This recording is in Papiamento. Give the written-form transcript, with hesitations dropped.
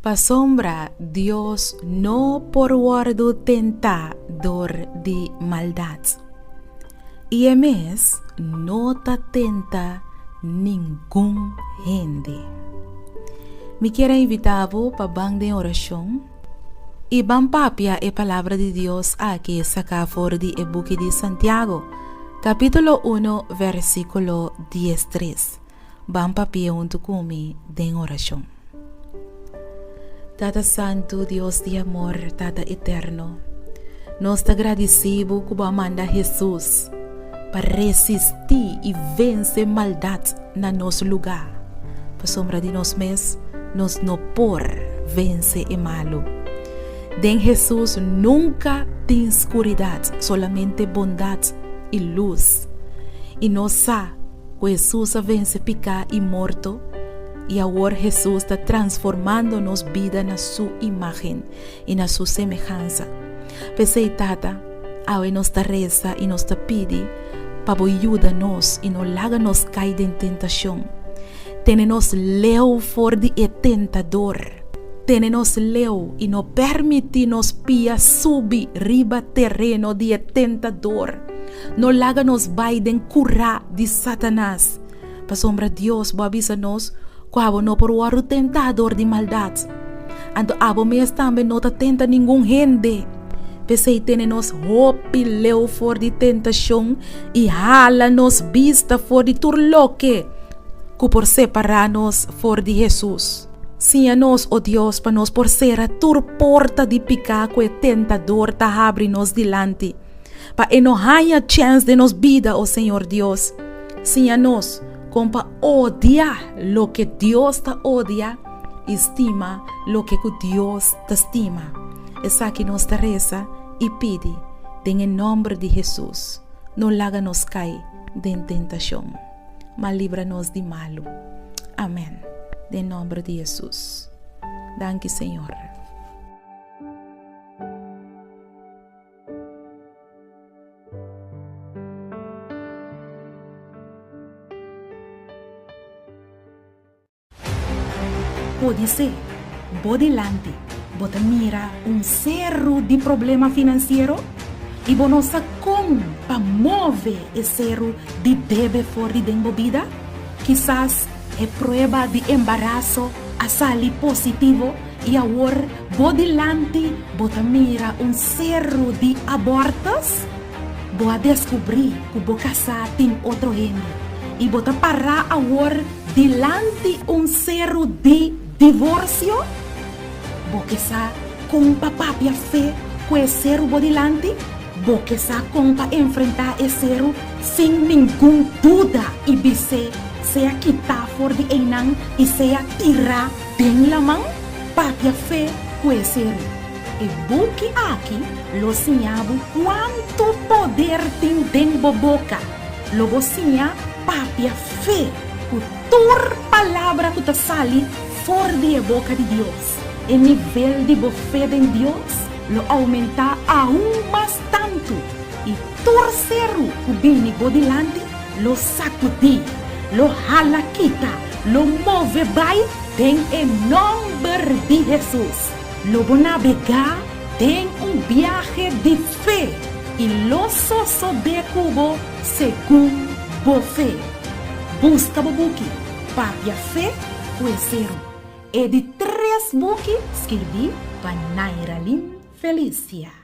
Pasobra Dios no por wòrdu tentá dor di maldat, i e mes no ta tenta ningun hende. Mi kier a invitá bo pa ban den orashon i ban papia e Palabra di Dios aki saká for di e buki di Santiago, kapítulo uno, versíkulo diestres. Ban papia huntu ku mi den orashon. Tata Santu, Dios di amor, Tata Eterno, nos ta gradisí Bo ku Bo a manda Hesus pa resistí i vense maldat na nos lugá, pasobra di nos mes nos no por vense e malu. Den Hesus nunka tin skuridat, solamente bondat i lus. I nos sa Ku Hesus a vense piká i morto, i awor Hesus ta transformando nos bida na Su imágen i na Su semehansa. P'esei, Tata, awe nos ta resa i nos ta pidi pa Bo yuda nos i no laga nos kai den tentashon. Tene nos leu for di e tentador. Tene nos leu i no permití nos pia subi riba tereno di e tentador. No laga nos bai den kurá di Satanas, pasobra Dios bo a bisa nos ku abo no por wòrdu tentá dor di maldat. Anto abo mes tambe no ta tenta ningun hende. P'esei tene nos hopi leu for di tentashon i hala nos bista for di tur loke ku por separá nos for di Hesus. Siña nos, o Dios, pa nos por sera tur porta di piká ku e tentador ta habri nos dilanti. Pa e no haña chèns den nos bida, o Señor Dios. Siña nos kon pa odia loke Dios ta odia i stima loke ku Dios ta stima. Esaki nos ta resa i pidi den e nòmber di Hesus. No laga nos kai den tentashon, ma libra nos di malu. Amèn. Den nòmber di Hesus. Danki, Señor. Podisé bo dilanti bo ta mira un seru di problema finansiero i bo no sa kon pa move e seru di debe for di den bo bida? Kisas e prueba di embaraso a sali positivo i awor Bo dilanti bo ta mira un seru di abortus? Bo a deskubrí ku bo kasá tin otro hende i bo ta pará awor dilanti un seru di divorsio? Bo ke sa kon pa papia fe ku e seru bo dilanti? Bo ke sa kon pa enfrentá e seru sin ningun duda i bis'é sea kitá for di einan i sea tirá den laman? Papia fe ku e seru. E buki aki lo siña bo kuantu poder tin den bo boka. Lo bo siña papia fe ku tur palabra ku ta sali for di e boka di Dios. E nivel di bo fe den Dios lo oumentá aun mas tantu i tur seru ku bini bo dilanti lo sakudí, lo hala kita, lo move bai Den e nòmber di Hesus, lo bo nabegá den un biahe di fe i lo sosodé ku bo segun bo fe. Buska bo buki, Papia Fe ku e Seru, e di tres buki skirbí pa Nairalyn Felicia.